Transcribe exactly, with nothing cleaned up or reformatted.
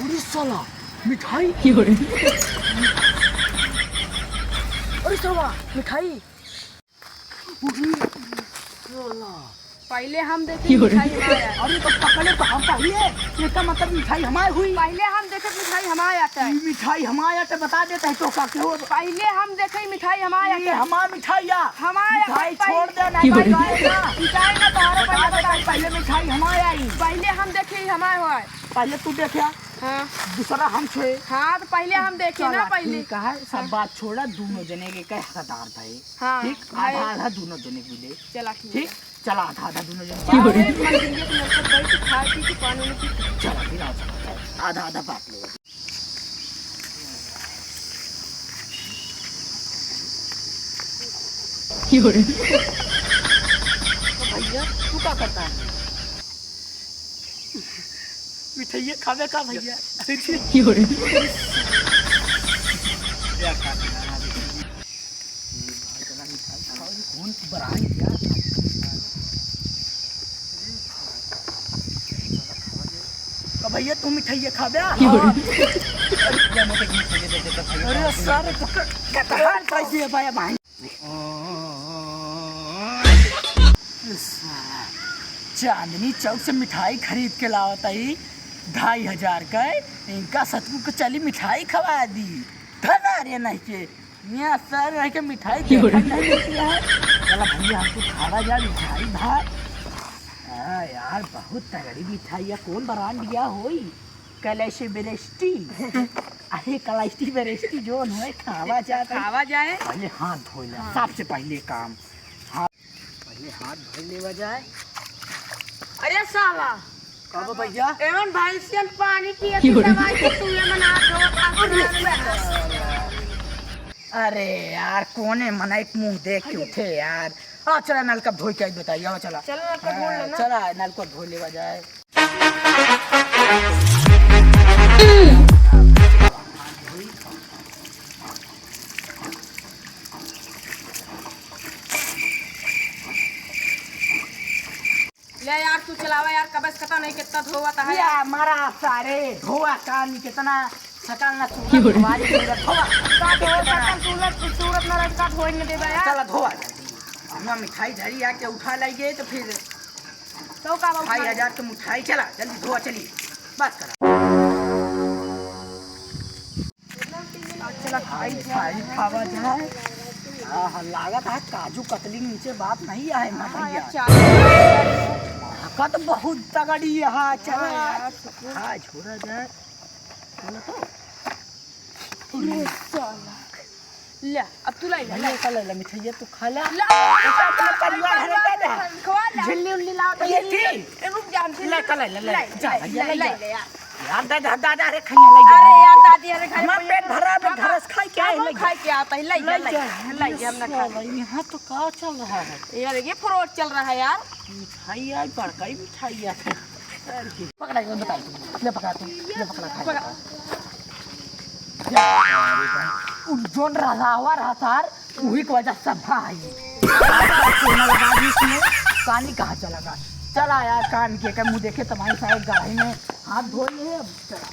ई साला, मिठाई? क्यों रे? अरे साला, मिठाई। उही, साला। पहिले हम देखे क्यों रे? मिठाई हमार आया। अरे तो पकड़े तो हम पहिले, एका मतलब मिठाई हमार हुई। पहिले हम देखे मिठाई हमार आया था। ई मिठाई हमार आया था, बता देता है तो का के हो। पहिले हम देखे मिठाई हमार आया ये था। हमार मिठाई या। हमार आया मिठाई था, छोड़ दे, नहीं क्यों रे? भाई, भाई, ना। मिठाई ना तोहरा बता पहिले देता है, पहिले मिठाई हमार आई। पहिले हम देखे हमार हुआ। पहिले तू देखा। हाँ। दूसरा हम छुए। हाँ, तो पहिले हम देखे ना चला, पहिले। ठीक है, सब हाँ। बात छोड़ा, दोनों जने के कहे हकदार भाई। हाँ, ठीक, भाई। आधा आधा दोनों जने के मिले। चला, ठीक ठीक, है। चला, आधा आधा दोनों जने। अरे, मंदिरिया के नलका बैठ के खाए पी के पानी उनी पी के। चला, फिर आओ, चला, चला, आधा आधा बांट लो। क्यों रे? तो भैया, तू का करता है? मिठाइया खावे का भैया? क्यों रे? क्या खाते हैं? कौन brand क्या? तो भैया, तू मिठाइया खाबे? क्यों रे? हाँ। अरे, सारे पकड़, कटहल खाई दिए भाई, भाई। चांदनी चौक से मिठाई खरीद के लावत आई ढाई हजार का, इनका सतगु के चली मिठाई खवा दी। धना रे नहीं के, यहाँ सर रह के मिठाई देखा नहीं मिलती है। चला भैया, हमको खावा जा मिठाई भाई। हाँ यार, बहुत तगड़ी मिठाई है। कौन brand दिया होई? कलेशी बेरेस्टी। अरे कलेशी बेरेस्टी जोन होए, खावा जाए। खावा जाए। पहले हाथ धो ले, हाँ। सबसे पहले काम। हाँ, पहले हाथ धो लेवा जाए। अरे साला। का बा भैया? एवन भैंसियन पानी पिए थी, दवाई के तू एमन हाथ धोवा का अरे साला। अरे यार, कोने मना एक मुंह देख के उठे यार। आ चला नलका धोई के आई बताइए, आ चला। चला नलका धो हाँ, लेना। चला नलका धो लेवा जाए। ले यार, तू चलावा यार, कबस कता नहीं कितना धोवत है ये यार। मरा सारे धोवा कान कितना सकल ना सूरत क्यों रे? हमारी सूरत धोवा। का धोवा, सकल सूरत, सूरत ना रखा धोए न देबा यार। चला धोवा जल्दी। हमरा मिठाई धरी आके उठा लाइए तो फिर तो का बा ढाई हजार के मिठाई, चला, जल्दी धोआ, चली, बस करा। चला, खाई, खाई, खावा जाए। आहा, लागत है काजू कतली नीचे बात नहीं आए, हाँ, भैया। यार, चाय। महकत बहुत तगड़ी है, चला। हाँ, यार, सुकून। हाँ, छोड़ा जाए। बोलो तो। अरे साला। ले, अब तू लाई ले, भैया, लाई। का ले ले, मिठाइया तू खा ले। ला, ओकर अपना परिवार है, दे दे। खवा ले। झिल्ली उल्ली ला, भैया, झिल्ली। ए, रुक जा, हम झिल्ली ले, का ले ले, ले। लाई, जा, लाई, भैया, लाई, ले लाई, जा। ले यार। यार, दे, दे, दादा, अरे, खइया, ले जा, अरे ले जा। यार, दादी, अरे, खाए हमार पहिले पेट भरा, अबे हम घरस खाई के आए, हम ले जा। खाए के आता है, ले जा, ले जा। ले जा, हम ना खाए। साला, यहाँ तो का चल रहा है? यार, ये fraud चल रहा है यार। मिठाई आई, बड़का ही मिठाई आई। पकड़ा के बताई तू, ले पकड़ा तू, ले पकड़ा, खा। पकड़ा। उ जोन रजावा रहा सार, उही के वजह से सब भाई। सोना लगा दी इसमें, पानी कहाँ चला गया? चला यार, कान के, के मुँह देखे, तुम्हारी सारे गाड़ी में हाथ धो लिए, अब चला।